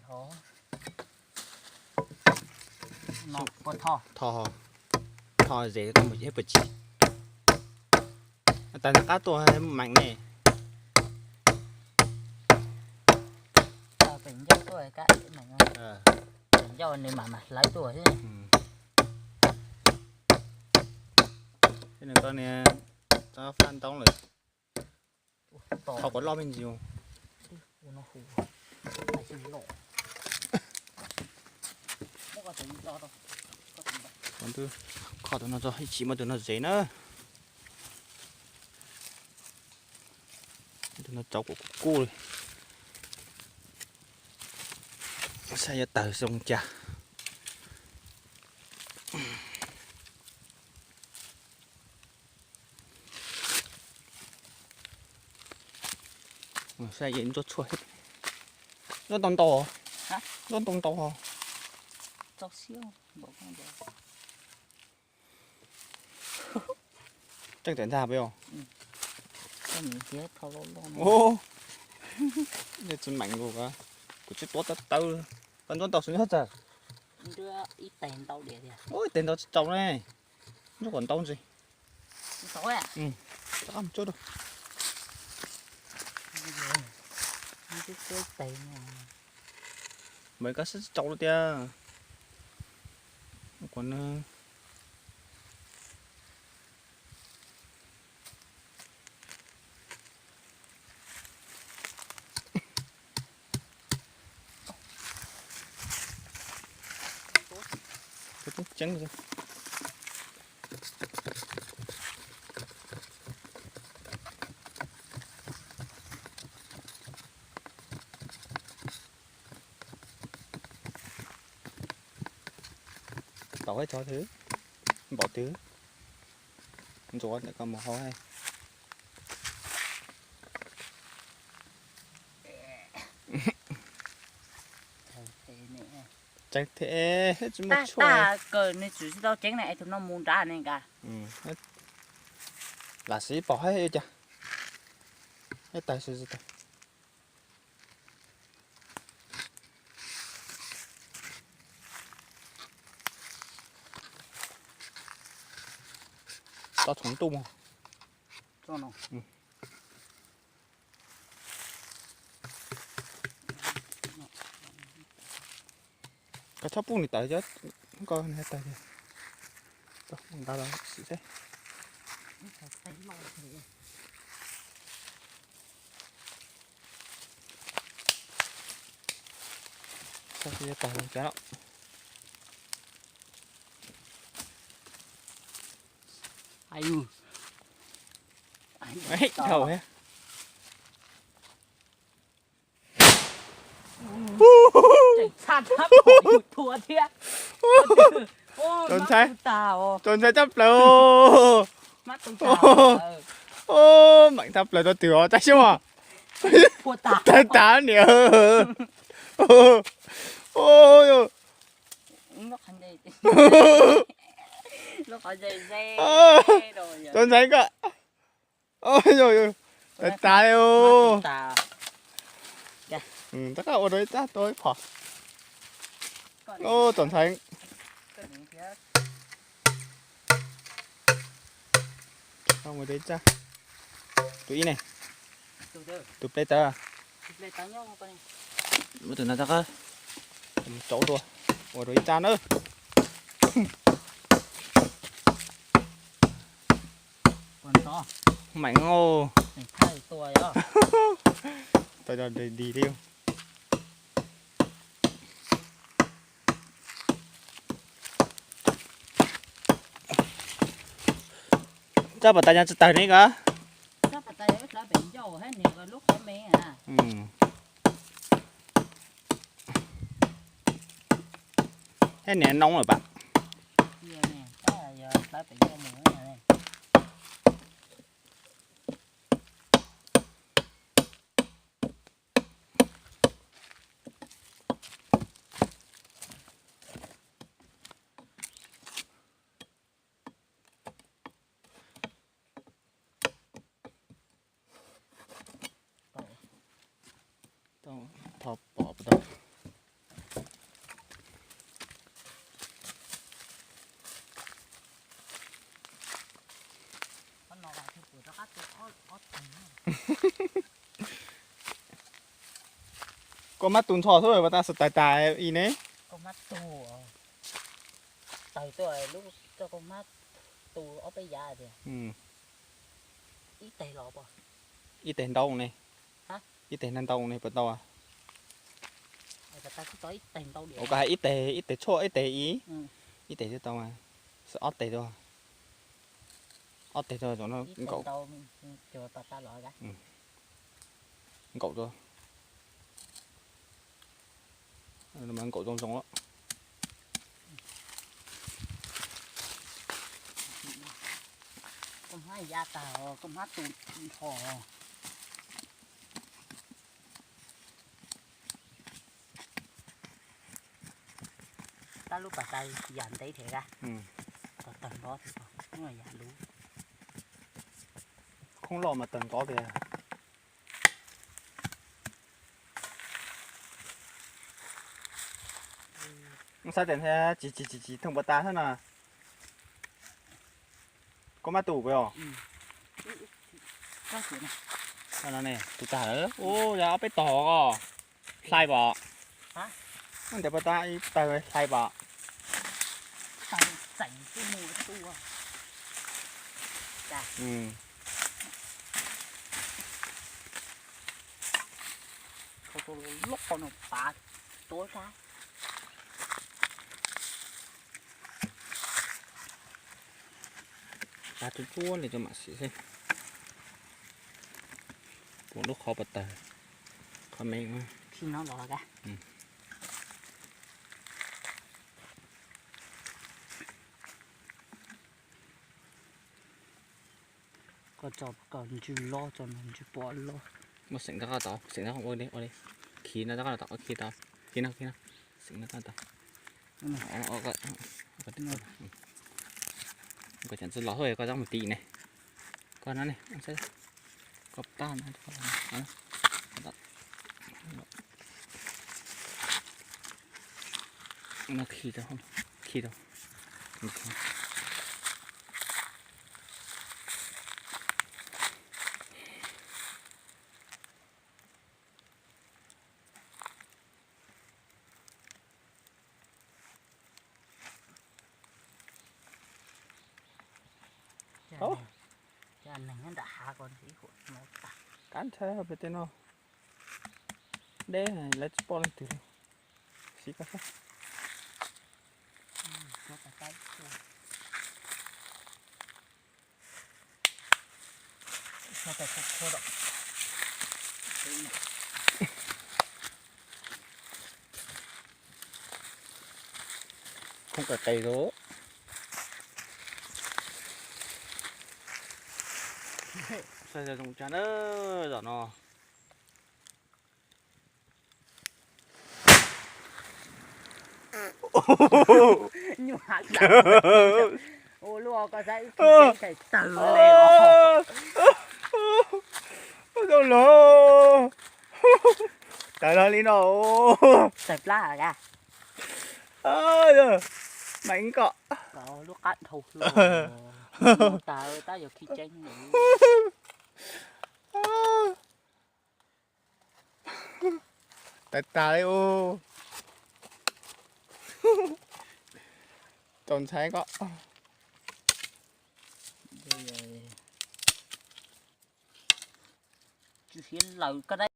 Tho, tho zes koj mus ib puas tsis. Tas nag qab tuaj meem ne. Ncauj tuaj ka meem, ncauj nws mam mas hlawv tuaj xwb. Nws koj niag txob faj ntoob lawm. Qhov quav loj me ntsis. Kho tus no tso, ib chim muab tus no zes na. Tus no tsauv kuv kub kub li. Saib yuav tawg zoo cas. Saib ntsuab tshuaj, ntsuab ntau ntau, ntsuab ntau ntau. Tseeb tawm ntag peb os. Tsis meem kuv, kuv tsis tuav tawv tawv. Tau ntsuab ntau xwb nyob txawg. Ib tes ntau tsis tsaus ne. Ntsuab kom ntau ntsis. Mas koj sib tsis tsaus tiag. Kuv tub ceeb. Tau ib txog twg, npaum twg ntxuav ntawm koj mus hau. Tseeb thiab, tsis muaj tshuaj. Nws tsis tau ceeb na, es tus no mus nrad ne nka. Lam siv pom haib cas, haib tawg siv tawg. Tau txhoov ntuj mog. Koj txhob pub nws tawv, koj nws tawg tiag. Nqa los sim seb. Saib seb tawg li cas. Dhau thiab. Txaus ntshai, txaus ntshai tshaj plaws. Meem tshaj plaws rau twg os Tsab Xyooj. Tawg tas niam. Txaus ntshai koj. Tawg tas li. Rov qab ua dua ib tsab tua ib phom. Txaus ntshai. Ua dua ib tsab. Tus ib ne, tus ple tawv. Muab tus no rov qab tsauv dua, ua dua ib tsab nawb. Meem, tau dig dig li. Tsab pas tas nyaj tsis tawg ne koj. Thiab niam noo lawm pam. Thov pom puas tau. Koj mab tu nrho xwb, pas tas xav tais tas i ne. Koj mab tu, tawg tuaj lub, koj mab tu ob peb yav tiag. Ib teg los, ib teg ntau ne. Ib teg ntau ne puas tau? Ua koj hais ib teg, ib teg tshuaj ib teg i, ib teg twb tau. Xwb ob teg tuaj, ob teg tuaj, nkaum, nkaum tuaj. Nkaum zoo zoo. Koj hmab ya tag, koj hmab tu nrho. Tab lub pas tas yam ntev thiab, tawg nrov thiab, yam luv. Khoob loj mas tawg nrov tiag. Xav tias tsis tsis tsis tsis thooj pas tas xwb na. Koj mab tu puas yog? No ne, tu tag lawm. Ua yog ob peb tog os. Hlais pom. Ntiav pas tas ib tawg hlais pom. Loj no pas tuav sab. Pas tsuab tsuab li cov mam sim xwb. Puas lub qhov pas tawg, qhov me. Koj tso kom ntsws loj, tso ntsws pom loj. Muab xeem rov qab tod, xeem rov qab ua li, ua li. Khi no rov qab tod, khi tod, khi no, khi no. Xeem rov qab tod. Koj cov ntxwg los xwb koj rov mus tim ne. Koj no ne, koj pab no. No khi rau, khi rau. Cov neeg nyob nram hav ko ib huam no tag. Kab ntshai pem tej no. Deb lawv tsis pom leej twg li. Siv koj sab. Khoob qis qis rau. Saib zoo tsa na, zaum no. Nyuaj heev. Ua luaj koj saib ib tug tawg li os. Tawg los li no. Tawg plab ka. Mas ib kom. Lub qab dhau hlo. Tawg tab yog khi tseeb. Tawg tas li u. Tau ntshai koj. Tsis siav lawm koj dab.